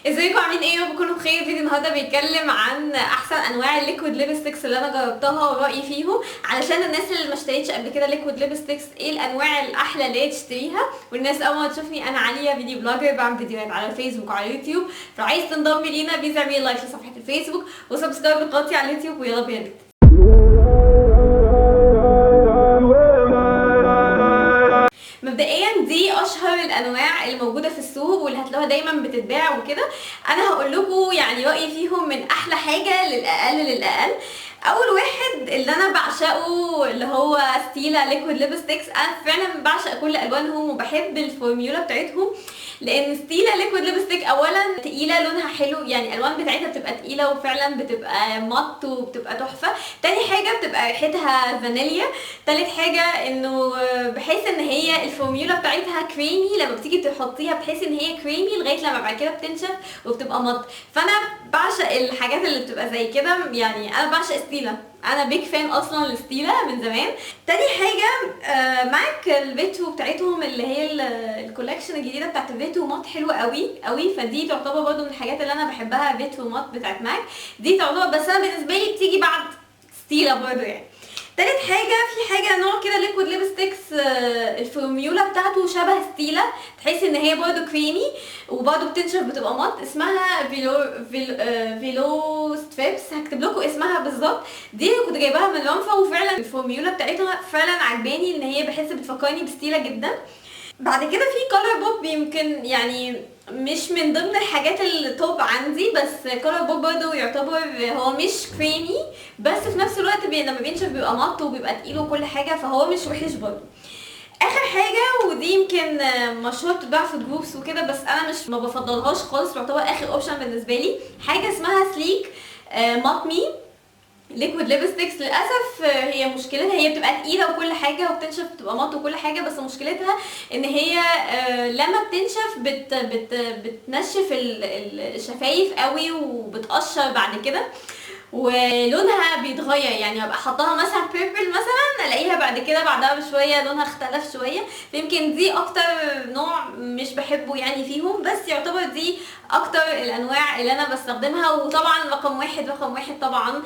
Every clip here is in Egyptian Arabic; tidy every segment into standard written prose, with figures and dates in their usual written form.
ازيكم عاملين ايه؟ بكونوا بخير. فيديو النهارده بيتكلم عن احسن انواع ال liquid lipsticks اللي انا جربتها ورايي فيهم، علشان الناس اللي ما اشتريتش قبل كده liquid lipsticks ايه الانواع الاحلى اللي هي تشتريها. والناس اول ما تشوفني، انا عليا video blogger، بعمل فيديوهات على الفيسبوك وعلى اليوتيوب، فلو عايز تنضمي لينا please اعملي like لصفحة الفيسبوك و subscribe لقناتي على اليوتيوب، ويلا بينا نبتدي. مبدئيا دي اشهر الانواع الموجودة في السوق واللي هتلاقوها دايما بتتباع وكده. انا هقول لكم يعني رايي فيهم من احلى حاجة للاقل للاقل. اول واحد اللي انا بعشقه اللي هو ستيلا liquid lipsticks. انا فعلا بعشق كل الوانهم وبحب الفورميولا بتاعتهم، لان ستيلا liquid lipstick اولا تقيلة، لونها حلو، يعني الالوان بتاعتها بتبقى تقيلة وفعلا بتبقى matte وبتبقى تحفة. تاني حاجة بتبقى ريحتها فانيليا. تالت حاجة انه بحيث ان هي الفورميولا بتاعتها كريمي، لما بتيجي تحطيها بتحسي ان هي كريمي لغاية لما بعد كده بتنشف وبتبقى matte. فانا بعشق الحاجات اللي بتبقى زي كده، يعني انا بعشق ستيلا، انا big fan اصلا لستيلا من زمان. تاني حاجة ماك الفيتو بتاعتهم اللي هي ال collection الجديدة بتاعت الفيتو matte حلوة قوي قوي، فدي تعتبر برضو من الحاجات اللي انا بحبها، فيتو matte بتاعت ماك دي تعتبر، بس انا بالنسبة لي بتيجي بعد ستيلا برضو يعني. تالت حاجة في حاجة نوع كده liquid lipsticks ال formula بتاعته شبه ستيلا، تحس ان هي برضو كريمي وبرضو بتنشف بتبقى matte، اسمها فيلو ستريبس، هكتب لكم اسمها بالظبط. دي كنت جايباها من رنفا، وفعلا الفورميولا بتاعتها فعلا عجباني، ان هي بحس بتفكرني بستيلا جدا. بعد كده في كولر بوب، يمكن يعني مش من ضمن الحاجات ال top عندي، بس كولر بوب برضه يعتبر هو مش كريمي، بس في نفس الوقت لما بينشف بيبقى matte وبيبقى تقيل وكل حاجة، فهو مش وحش برضه. اخر حاجة ودي يمكن مشهورة بتتباع في groups وكده، بس انا مش ما بفضلهاش خالص، تعتبر اخر option بالنسبة لي، حاجة اسمها سليك مات مي liquid lipsticks. للاسف هي مشكلتها هي بتبقى تقيلة وكل حاجة وبتنشف بتبقى matte وكل حاجة، بس مشكلتها ان هي لما بتنشف بت بت بتنشف الشفايف قوي وبتقشر بعد كده، ولونها بيتغير، يعني ببقى حطاها مثلا purple مثلا الاقيها بعد كده بعدها بشوية لونها اختلف شوية. فيمكن دي اكتر نوع مش بحبه يعني فيهم، بس يعتبر دي اكتر الانواع اللي انا بستخدمها. وطبعا رقم واحد طبعا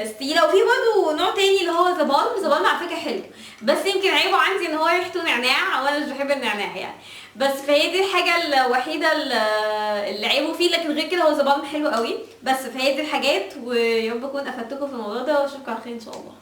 ستيلا. وفي برضه نوع تاني اللي هو ذا بالم، ذا بالم على فكرة حلو، بس يمكن عيبه عندي ان هو ريحته نعناع وانا مش بحب النعناع يعني، بس فهي دي الحاجة الوحيدة اللي عيبه فيه، لكن غير كده هو ذا بالم حلو قوي. بس فهي دي الحاجات، ويا رب اكون افدتكم في الموضوع ده، واشوفكم على خير ان شاء الله.